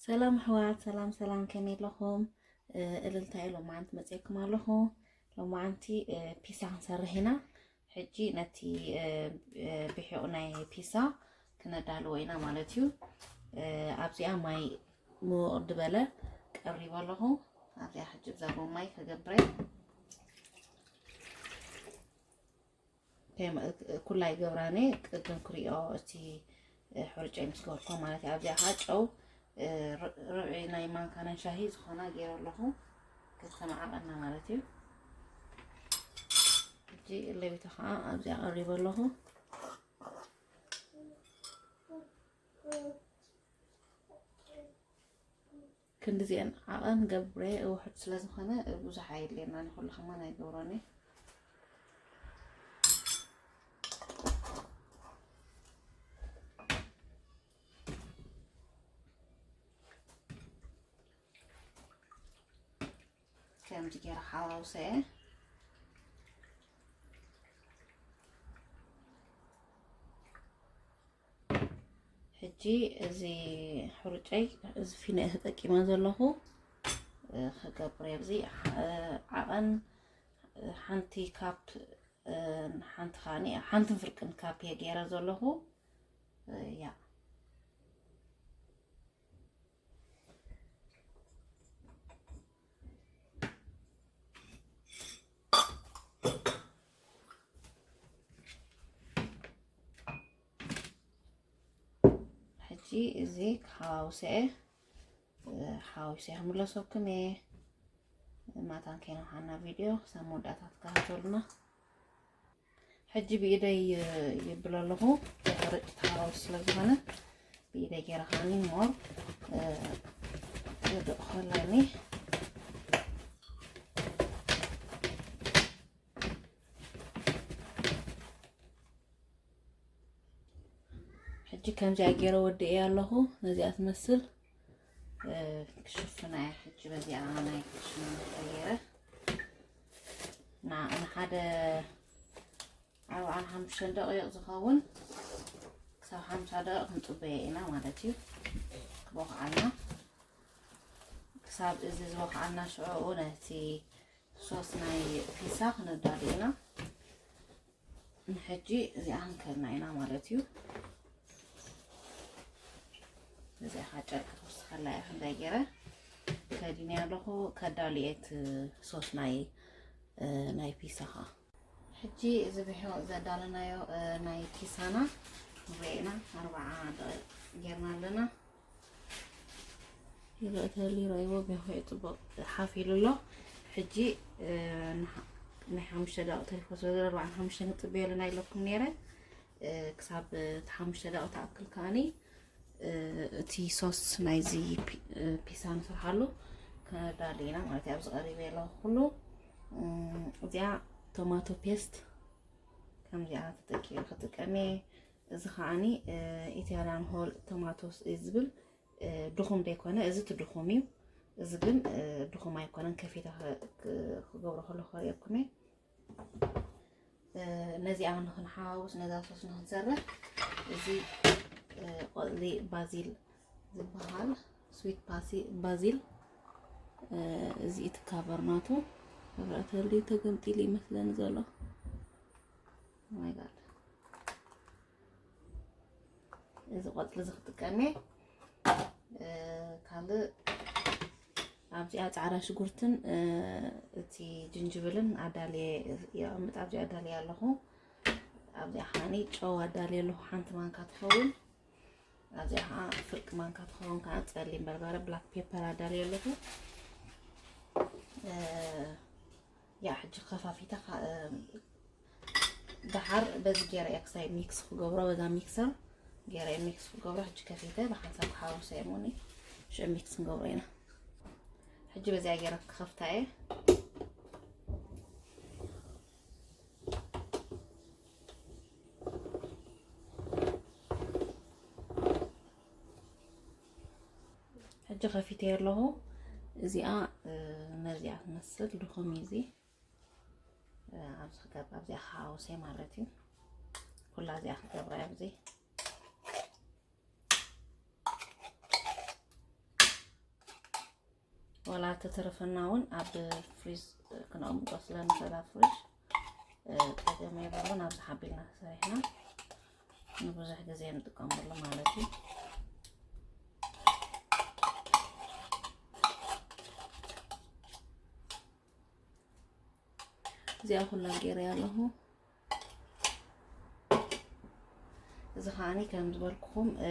ሰላም ኣሕዋት፣ ሰላም ሰላም፣ ከመይ ኣለኹም? እ፣ እልልታ እየ ሎማዓንቲ መፅኤኩም ኣለኹ። ሎማዓንቲ፣ እ፣ ፒሳ ክንሰርሕ ኢና። ሕጂ ነቲ፣ እ፣ እ፣ ብሒቑ ናይ ፒሳ ክነዳልዎ ኢና ማለት እዩ። እ፣ ኣብዚኣ ማይ ምውቕ ዝበለ ቀሪቡ ኣለኹ። ኣብዚኣ ሕጂ ብዛ ጎማይ ከገብረ። ከም ኩላ ይገብራኒ ቅድም ክሪኦ እቲ፣ እ፣ ሕርጨይ ምስ ገበርኩ ማለት እዩ። ኣብዚኣ ከዓ ጨው፣ እ፣ ር-፣ ርብዒ ናይ ማንካ ናይ ሻሂ ዝኾና ገይረ ኣለኹ። ከተመዓቐና ማለት እዩ። ሕጂ ለቢተ ከዓ ኣብዚኣ ቀሪበ ኣለኹ። ክንድዚአን ዓቐን ገብረ ውሑድ ስለ ዝኾነ ብዙሕ ኣየድልየና፣ ንኹሉ ከማን ኣይገብሮን እየ። ከምዚ ገይረ ሓዋውሰ እየ። ሕጂ እዚ ሕሩጨይ፣ እዚ ፊኖ እየ ተጠቂመ ዘለኹ፣ እ፣ ክገብር እየ። ኣብዚ፣ እ፣ ዓቐን፣ እ፣ ሓንቲ ካፕ፣ እ፣ ሓንቲ ከዓኒ፣ ሓንትን ፍርቅን ካፕ እየ ገይረ ዘለኹ። እ፣ ያ። ሕጂ እዚ ክሓዋውሰ እየ፣ እ፣ ሓዋውሰ ክምለሰኩም እየ። ማታን ከይነውሓና ቪድዮ ክሳብ መወዳእታ ትከታተሉና። ሕጂ ብኢደይ፣ እ፣ ይብል ኣለኹ። ሕርጭ ተሓራዊ ስለ ዝኾነ ብኢደይ ገይረ ከዓኒ ሞር፣ እ፣ ክድቕ ከለኒ። ሕጂ ከምዚኣ ገይረ ወዲኤ ኣለኹ። ነዚኣ ትመስል፣ እ፣ ክሽፍና እየ። ሕጂ በዚኣ ናይ ክሽኑ ገይረ ና-፣ ንሓደ ኣርብዓን ሓሙሽተን ደቂቕ ዝኸውን ክሳብ ሓምሳ ደቂቕ ክንጽበዮ ኢና ማለት እዩ። ክቦኽዓልና፣ ክሳብ እዚ ዝበኽዓልና ሽዑ ነቲ ሶስ ናይ ፒሳ ክነዳሉ ኢና። ንሕጂ እዚኣ ክንከድና ኢና ማለት እዩ። እዚኣ ጨርቂ ክውስኸላ እያ። ክንደይ ገይረ ከዲነ ኣለኹ። ከዳሉ እየ እቲ ሶስ ናይ፣ እ፣ ናይ ፒሳ ኸዓ። ሕጂ እዚ ብሕቕ ዘዳለናዮ፣ እ፣ ናይ ፒሳና ንሪኦ ኢና። ኣርብዓ ደቂቕ ጌርና ኣለና። ይረአ ተልዩ ረእይዎ፣ ቢሆ ጽቡቕ ሓፍ ኢሉ ኣሎ። ሕጂ፣ እ፣ ንሓ-፣ ናይ ሓሙሽተ ደቂቕ ተሪፎ ስለ ዘሎ፣ ኣርባዓን ሓሙሽተን ክጽበዮ ኣለና ኢለኩም ነይረ። እ፣ ክሳብ እቲ ሓሙሽተ ደቂቕ ትኣክል ከኣኒ፣ እ፣ እቲ ሶስ ናይዚ ፒ-፣ እ፣ ፒሳ ንሰርሓሉ ከዳሉ ኢና ማለት እዩ። ኣብዚ ቀሪበ ኣለኹ ኩሉ። እም፣ እዚኣ ቶማቶ ፔስት ከምዚኣ ተጠቂመ ክጥቀም እየ። እዚ ከዓኒ፣ እ፣ ኢታልያን ሆል ቶማቶስ እዩ ዝብል፣ እ፣ ድኹም ዘይኮነ፣ እዚ እቲ ድኹም እዩ። እዚ ግን፣ እ፣ ድኹም ኣይኮነን። ከፊተ ክ-፣ ክ-፣ ክገብሮ ከለኹ ከርእየኩም እየ። እ፣ ነዚኣ ንኽንሓዋውስ፣ ነዛ ሶስ ንኽንሰርሕ፣ እዚ፣ እ፣ ቆጽሊ ባዚል ዝበሃል፣ ስዊት ፓሲ-፣ ባዚል፣ እ፣ እዚ እቲ ካቨር ናቱ። መብራእቲ ተልዩ ተገምጢሉ ይመስለኒ ዘሎ። Oh my God። እዚ ቆጽሊ እዚ ክጥቀም እየ። እ፣ ካልእ ኣብዚኣ ጻዕዳ ሽጉርትን፣ እ፣ እቲ ጅንጅብልን ኣዳልየ የቐምጥ። ኣብዚኣ ኣዳልየ ኣለኹ። ኣብዚኣ ከዓኒ ጨው ኣዳልየ ኣለኹ፣ ሓንቲ ማንካ ትኸውን። ኣብዚኣ ከዓ ፍርቂ ማንካ ትኸውን ከዓ ጸሊም በርበረ፣ ብላክ ፔፐር ኣዳልየ ኣለኹ። እ፣ ያ፣ ሕጂ ከፋፊተ ካ-፣ እ፣ ደሓር በዚ ገይረ እየ ክሳይ ሚክስ ክገብሮ፣ በዛ ሚክሰር ገይረ እየ ሚክስ ክገብሮ። ሕጂ ከፊተ ብሓንሳብ ክሓውሶ እየ እሞኒ፣ ሽዑ ሚክስ ክንገብሮ ኢና። ሕጂ በዚኣ ገይረ ክኸፍታ እየ። ሕጂ ከፊተ ኣለኹ። እዚኣ፣ እ፣ ነዚኣ ትመስል ድኹም እዩ እዚ። እ፣ ኣብዚ ክገብራ፣ ኣብዚኣ ክሓውሰ ማለት እዩ። ኩላ እዚኣ ክገብራ እያ ኣብዚ። ዋላ ተተረፈና እውን ኣብ ፍሪዝ ክነቕምጦ ስለ ንኽእል ኣብ ፍሪጅ፣ እ፣ ጸገም የብሉን። ኣብዚ ሓቢልና ሰሪሕና ንብዙሕ ግዜ ንጥቀመሉ ማለት እዩ። እዚኣ ኩላ ገይረያ ኣለኹ። እዚ ከዓኒ ከም ዝበልኩኹም፣ እ፣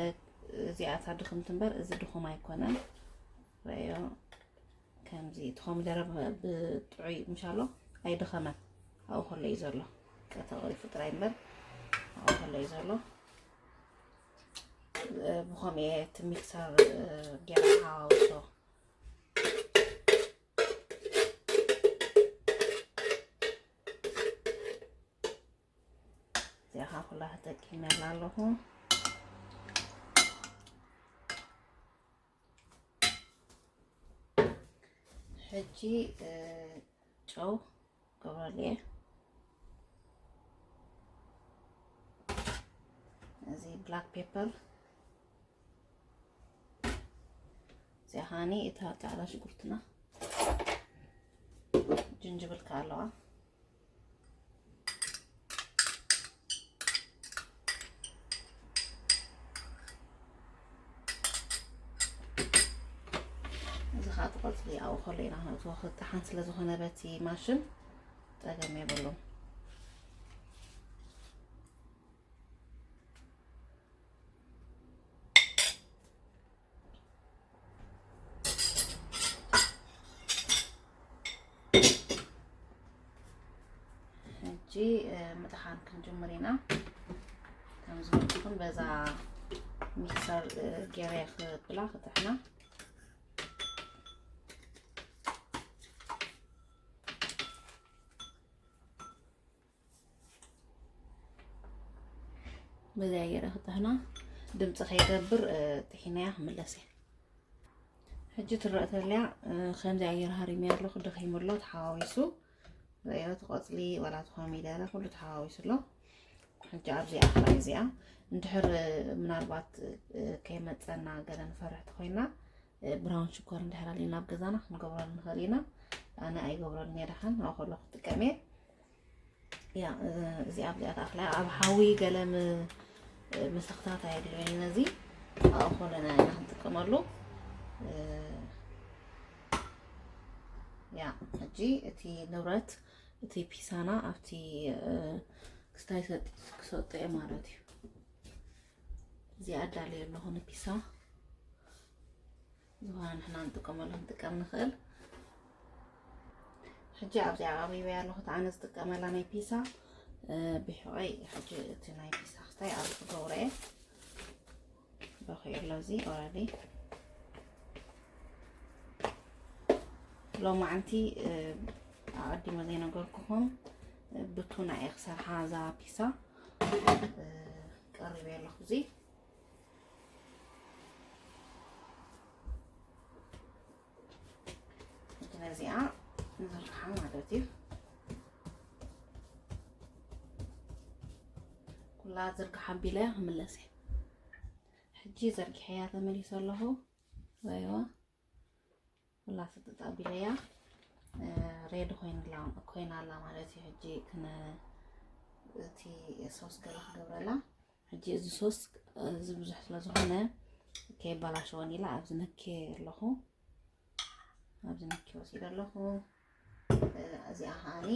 እዚኣ እታ ድኽምቲ እምበር እዚ ድኹም ኣይኮነን። ረዮ ከምዚ እቲ ኮሚደረ ብ-፣ ብጥዑይ ምሻሎ ኣይደኸመን። ኣብኡ ከሎ እዩ ዘሎ። ቀተቐሪፉ ጥራይ እምበር ኣብኡ ከሎ እዩ ዘሎ። እ፣ ብኸምኡ እየ እቲ ሚክሰር፣ እ፣ ጌራ ሓዋውሶ። እዚኣ ኸዓ ኩላ ተጠቂመላ ኣለኹ። ሕጂ፣ እ፣ ጨው ገብረሉ እየ። እዚ ብላክ ፔፐር፣ እዚኣ ኸዓኒ እታ ጻዕዳ ሽጉርትና፣ ጅንጅብል ከኣ ኣለዋ። እዚ ኸዓ እቲ ቆጽሊ ኣብኡ ከሎ ኢና ክነእትዎ፣ ክጥሓን ስለ ዝኾነ በቲ ማሽን ጸገም የብሉን። ሕጂ፣ እ፣ ምጥሓን ክንጅምር ኢና። ከም ዝበልኩኹም በዛ ሚክሰር፣ እ፣ ገይረ ክብላ ክጥሕና። በዚኣ ገይረ ክጥሕና ድምፂ ከይገብር፣ እ፣ ጥሒነያ ክምለስ እየ። ሕጂ ትረእ ተልያ፣ እ፣ ከምዚኣ ገይረ ሃሪመያ ኣለኹ፣ ደኺሙ ኣሎ፣ ተሓዋዊሱ። ርእዮ፣ እቲ ቆጽሊ ዋላ እቲ ኮሚደረ ኩሉ ተሓዋዊሱ ኣሎ። ሕጂ ኣብዚኣ፣ እዚኣ እንድሕር፣ እ፣ ምናልባት፣ እ፣ ከይመጸና ገለ ንፈርሕ ተኾይና፣ እ፣ ብራውን ሽኮር እንድሕር ኣሊና ኣብ ገዛና ክንገብረሉ ንኽእል ኢና። ኣነ ኣይገብረሉን እየ፣ ደሓን ኣብኡ ከሎ ክጥቀም እየ። ያ፣ እ፣ እዚኣ ኣብዚኣ ተኣኽላ ኣብ ሓዊ ገለ ም-፣ እ፣ ምስኽታት ኣየድልዮን እዩ ነዚ። ኣብኡ ከለና ኢና ክንጥቀመሉ። እ፣ ያ፣ ሕጂ እቲ ንብረት፣ እቲ ፒሳና ኣብቲ፣ እ፣ ክስታይ ሰጥ-፣ ክሰጦ እየ ማለት እዩ። እዚኣ ኣዳልየ ኣለኹ ንፒሳ። ዝኾነ ንሕና ንጥቀመሉ ክንጥቀም ንኽእል። ሕጂ ኣብዚኣ ኣቕሪበያ ኣለኹ፣ እቲ ኣነ ዝጥቀመላ ናይ ፒሳ፣ እ፣ ብሕቐይ። ሕጂ እቲ ናይ ፒሳ ክስታይ ኣብ ክገብሮ እየ። በኺዑ ኣሎ እዚ ኦረዲ። ሎማዓንቲ፣ እ፣ ኣቐዲመ ዘይነገርኩኹም፣ እ፣ ብቱና እየ ክሰርሓ እዛ ፒሳ፣ እ፣ ቀሪበ ኣለኹ እዚ። ሕጂ ነዚኣ ንዝርግሓ ማለት እዩ። ኩላ ዝርግሓ ኣቢለ ክምለስ እየ። ሕጂ ዘርጊሐያ ተመሊሰ ኣለኹ። ረይዋ ኩላ ስጥጥ ኣቢለያ፣ እ፣ ሬዲ ኮይንላ-፣ ኮይና ኣላ ማለት እዩ። ሕጂ ክነ-፣ እቲ ሶስ ገለ ክገብረላ። ሕጂ እዚ ሶስ፣ እዚ ብዙሕ ስለ ዝኾነ ከይበላሸወን ኢላ ኣብዚ ነኬ ኣለኹ። ኣብዚ ነኬ ወሲደ ኣለኹ። እዚኣ ከዓኒ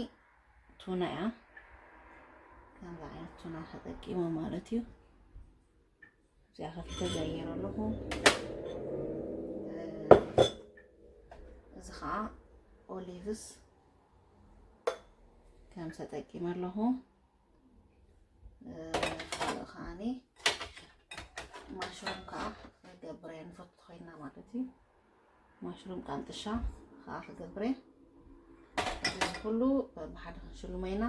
ቱና እያ። ከምዚ ዓይነት ቱና ተጠቂመ ማለት እዩ። እዚኣ ከፊተ ዘይረ ኣለኹ። እዚ ከዓ ኦሊቭስ ከም ተጠቂመ ኣለኹ። እ፣ ካልእ ከዓኒ ማሽሩም ከዓ ክገብር እየ፣ ንፈቱ ኮይና ማለት እዩ። ማሽሩም ቃንጥሻ ከዓ ክገብር እየ። እዚ ኩሉ ብሓደ ክንሽልሞ ኢና።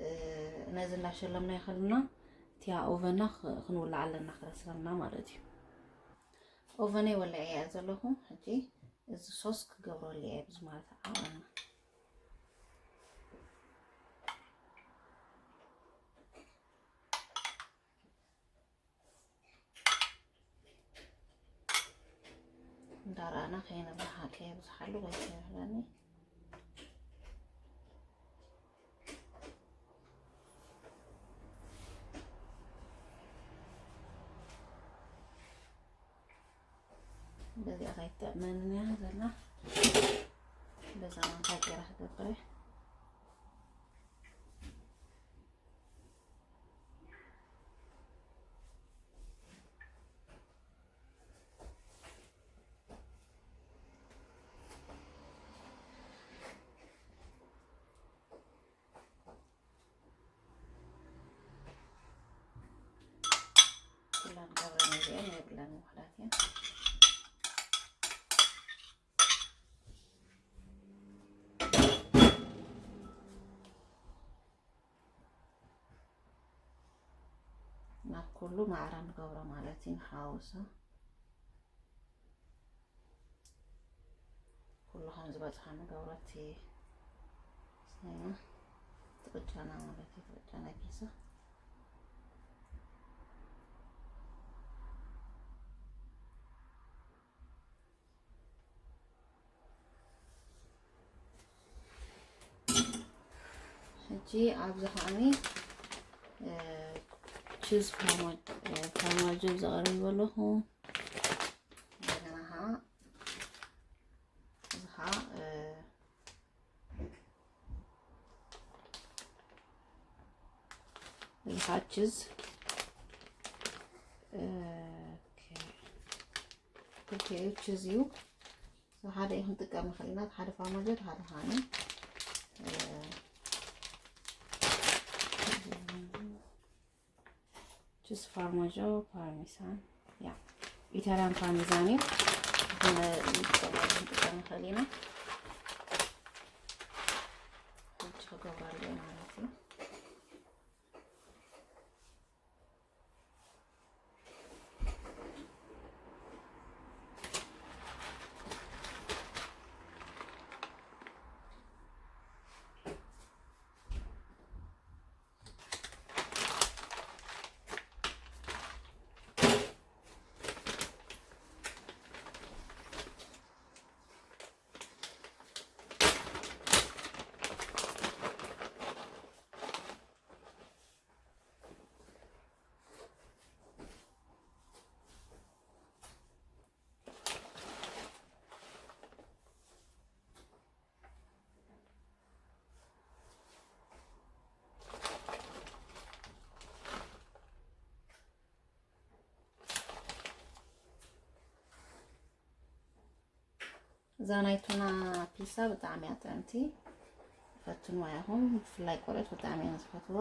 እ፣ ነዚ እንዳሸለምና ይኸልና እቲያ ኦቨና ክ-፣ ክንውልዓ ኣለና፣ ክረስረና ማለት እዩ። ኦቨነይ ወሊዐ እየ ዘለኹ። ሕጂ እዚ ሶስ ክገብረሉ እየ፣ ብዚ ማለት ዓቐና። ዳርኣና ከይነብዝሓ፣ ከየብዝሓሉ ወይ ከይብለኒ። በዚኣ ከይትጥዕመኒ እያ ዘላ። በዛ ማንካ ገይራ ክገብረ። ኩለን ገበነ እዚአን የብለን ውሕዳት እየን። ናብ ኩሉ ማዕረ ንገብሮ ማለት እዩ፣ ንሓውሶ። ኩሉ ከም ዝበፅሖ ንገብሮ። እቲ ስናይና ትቕጫና ማለት እዩ፣ ትቕጫና ፒሳ። ሕጂ ኣብዚ ከዓኒ፣ እ፣ ቺዝ ፎርማጅ-፣ እ፣ ፎርማጆ ዘቕርብ ኣለኹ። እንደገና ኸዓ እዚ ኸዓ፣ እ፣ እዚ ኸዓ ቺዝ፣ እ፣ ኦኬ። ኦኬ፣ ቺዝ እዩ። ሓደ እዩ ክንጥቀም ንኽእል ኢና። ሓደ ፋርማጆ፣ ሓደ ሃኒ። እ፣ ቺዝ ፋርማጆ ፓርሜሳን፣ ያ፣ ኢታሊያን ፓርሜዛን እዩ። ዝኾነ ንጥቀመሉ ክንጥቀም ንኽእል ኢና። ሕጂ ክገብረሉ እየ ማለት እዩ። እዛ ናይ ቱና ፒሳ ብጣዕሚ እያ ጥዕምቲ። ፈትንዋ ኢኹም፣ ብፍላይ ቆልዑት ብጣዕሚ እዮም ዝፈትዋ።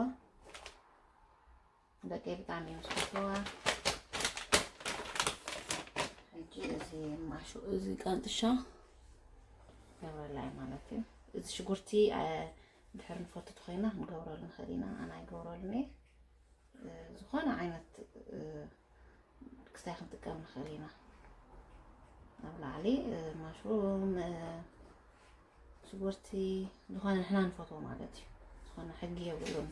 ደቀይ ብጣዕሚ እዮም ዝፈትዋ። ሕጂ እዚ ማሹ፣ እዚ ቀንጥሻ ገብረላ እየ ማለት እዩ። እዚ ሽጉርቲ፣ አ፣ ድሕር ንፈቱ ተኾይና ክንገብረሉ ንኽእል ኢና። ኣነ ኣይገብረሉን እየ። እ፣ ዝኾነ ዓይነት፣ እ፣ ክስታይ ክንጥቀም ንኽእል ኢና። ኣብ ላዕሊ፣ እ፣ ማሽሩም፣ እ፣ ሽጉርቲ፣ ዝኾነ ንሕና ንፈትዎ ማለት እዩ። ዝኾነ ሕጊ የብሉን።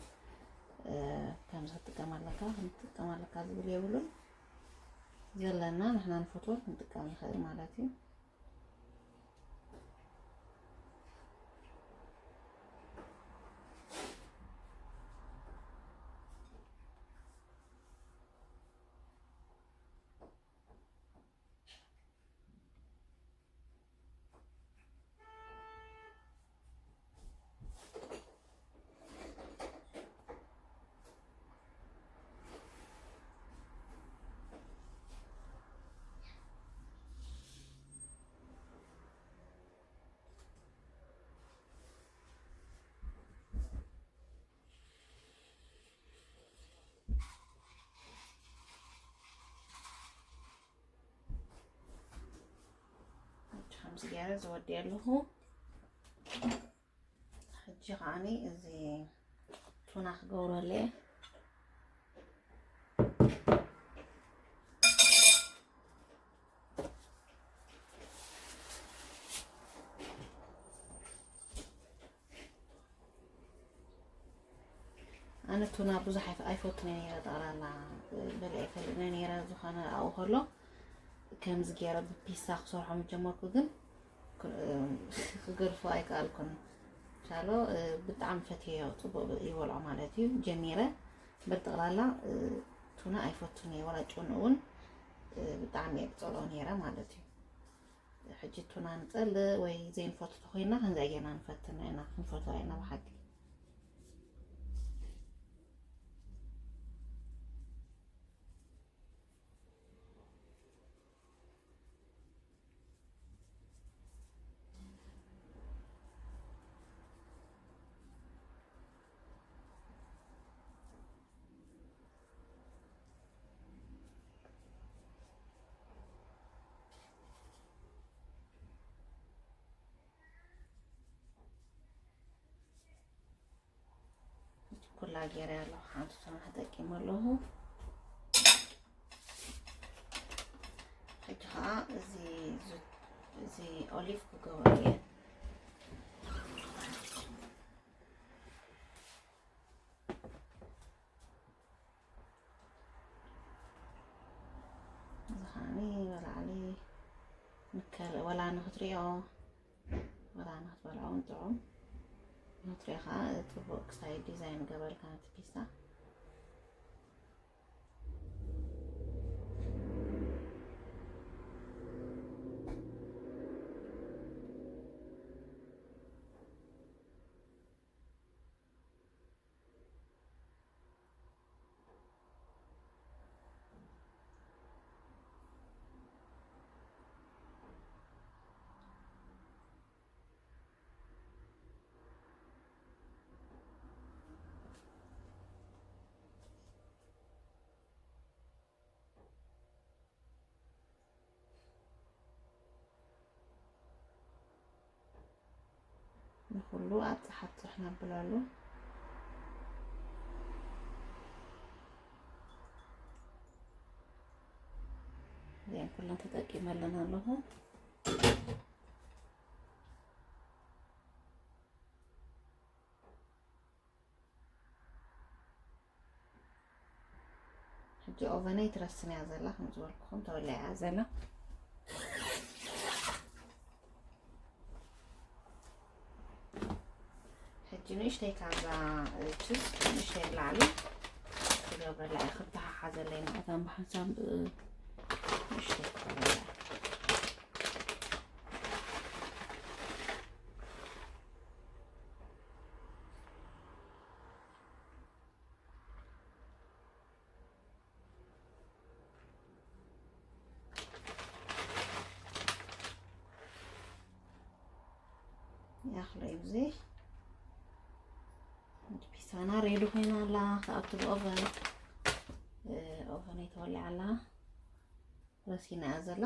እ፣ ከምዚ ክትጥቀም ኣለካ፣ ከምዚ ክትጥቀም ኣለካ ዝብል የብሉን። ዘለና ንሕና ንፈትዎ ክንጥቀም ንኽእል ማለት እዩ። ከምዚ ገይረ ዘወዲ ኣለኹ። ሕጂ ከዓኒ እዚ ቱና ክገብረሉ እየ። ኣነ ቱና ብዙሕ ኣይፈ-፣ ኣይፈቱን እየ ነይረ፣ ጠቕላላ በልዐ ኣይፈልጥን እየ ነይረ። ዝኾነ ኣብኡ ከሎ ከምዚ ገይረ ብፒሳ ክሰርሖ ምጀመርኩ ግን ክ-፣ ክገድፎ ኣይከኣልኩን። ሻሎ፣ እ፣ ብጣዕሚ ፈትየዮ፣ ጽቡቕ ይበልዖ ማለት እዩ። ጀሚረ፣ ብጠቕላላ፣ እ፣ ቱና ኣይፈቱን እየ፣ ወላ ጨኑ እውን፣ እ፣ ብጣዕሚ እየ ዝጸልኦ ነይረ ማለት እዩ። ሕጂ ቱና ንጸልእ ወይ ዘይንፈቱ ተኾይንና ከምዚ ጌርና ንፈትና ኢና፣ ክንፈትዋ ኢና ብሓቂ። ኩላ ገይረ ኣለኹ፣ ሓንቲ ሶና ተጠቂመ ኣለኹ። ሕጂ ኸዓ እዚ ዙ-፣ እዚ ኦሊቭ ክገብሮ እየ። እዚ ኸዓኒ ብላዕሊ ንከል-፣ ወላ ንኽትሪኦ፣ ወላ ንኽትበልዖ እውን ጥዑም። ንኽትሪኦ ኸዓ ጽቡቕ ክሳይ ዲዛይን ገበልካ ነቲ ፒሳ። ንኹሉ ኣብ ጸሓት ጹሕ ነብለሉ። እዚአን ኩለን ተጠቂመለን ኣለኹ። ሕጂ ኦቨነይ ትረስን እያ ዘላ፣ ከም ዝበልኩኹም ተወሊዓ እያ ዘላ። ሕጂ ንእሽተይ ካብዛ ችስ ንእሽተይ ብላዕሊ ክገብረላ እየ፣ ክተሓሓዘለይ ንኣታን ብሓንሳብ ንእሽተይ ክገብረላ እየ። ይኣኽሎ እዩ። እዚ ፒሳና ሬዲ ኮይና ኣላ፣ ክኣቱ ብኦቨን። እ፣ ኦቨን ኣይተወሊዓ ኣላ። ረሲና እያ ዘላ።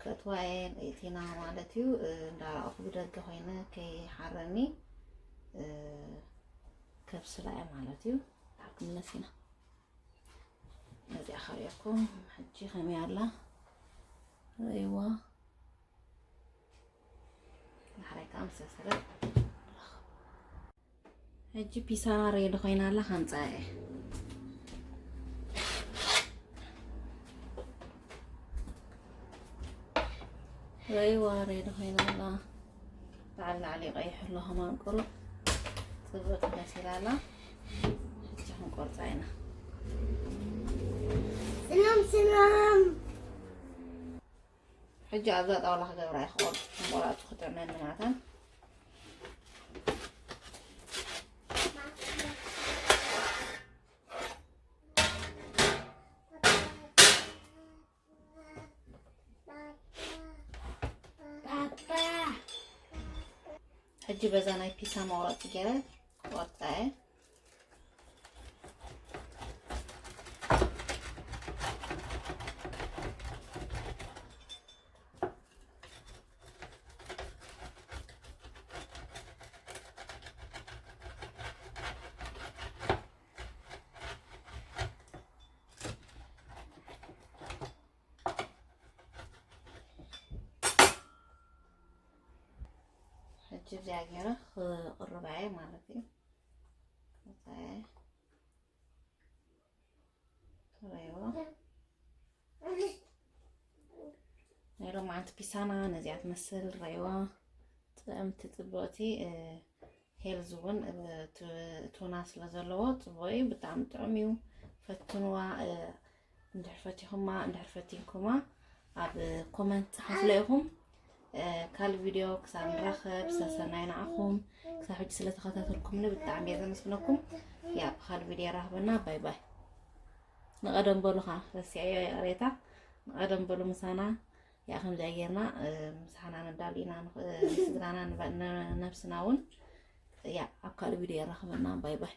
ከእትዋ እየ ርእቲና ማለት እዩ። እ፣ እንዳረኣኹ ብደገ ኮይነ ከይሓረኒ፣ እ፣ ከብስላ እየ ማለት እዩ። ሓክም መሲና ነዚኣ ከርእየኩም ሕጂ ከመይ ኣላ ርእይዋ። ዳሕራይ ከዓ ምስ በሰለት ንራኸብ። ሕጂ ፒሳ ሬዲ ኮይና ኣላ፣ ከምፅኣ እየ። ርእይዋ ሬዲ ኮይና ኣላ። ላዕሊ ላዕሊ ቀይሕ ኣሎ ከማን ቁሩብ ጽብቕቲ መሲላ ኣላ። ሕጂ ክንቆርጻ ኢና። ስላም ስላም። ሕጂ ኣብዛ ጣውላ ክገብራ እየ፣ ክቆርጽ፣ ክንቆራጹ ክጥዕመኒ ናተን። ሕጂ በዛ ናይ ፒሳ መቁረፂ ገይረ ክቆርፃ እየ። ሕጂ እዚኣ ገይረ ክቕርባ እየ ማለት እዩ። ከዛ እየ። ትረይዎ። ሓንቲ ፒሳና ነዚኣ ትመስል ረይዋ ጥዕምቲ ጽብቕቲ። ሄልዝ እውን ቱና ስለ ዘለዎ ጽቡቕ እዩ። ብጣዕሚ ጥዑም እዩ። ፈትንዋ። እንድሕር ፈቲኹማ እንድሕር ፈቲንኩማ ኣብ ኮመንት ጽሓፍለ ኢኹም። ካልእ ቪድዮ ክሳብ ንራኸብ ሰሰናይ ንዓኹም። ክሳብ ሕጂ ስለተኸታተልኩምኒ ብጣዕሚ እየ ዘመስግነኩም። ያ ብካልእ ቪድዮ ራኽበና። ባይ ባይ። ንቐደም በሉ ኸዓ ረሲዐዮ ይቕሬታ። ንቐደም በሉ ምሳና። ያ ከምዚኣ ጌርና ምሳና ነዳሉ ኢና። ንስድራና ንነብስና እውን። ያ ኣብ ካልእ ቪድዮ የራኽበና። ባይ ባይ።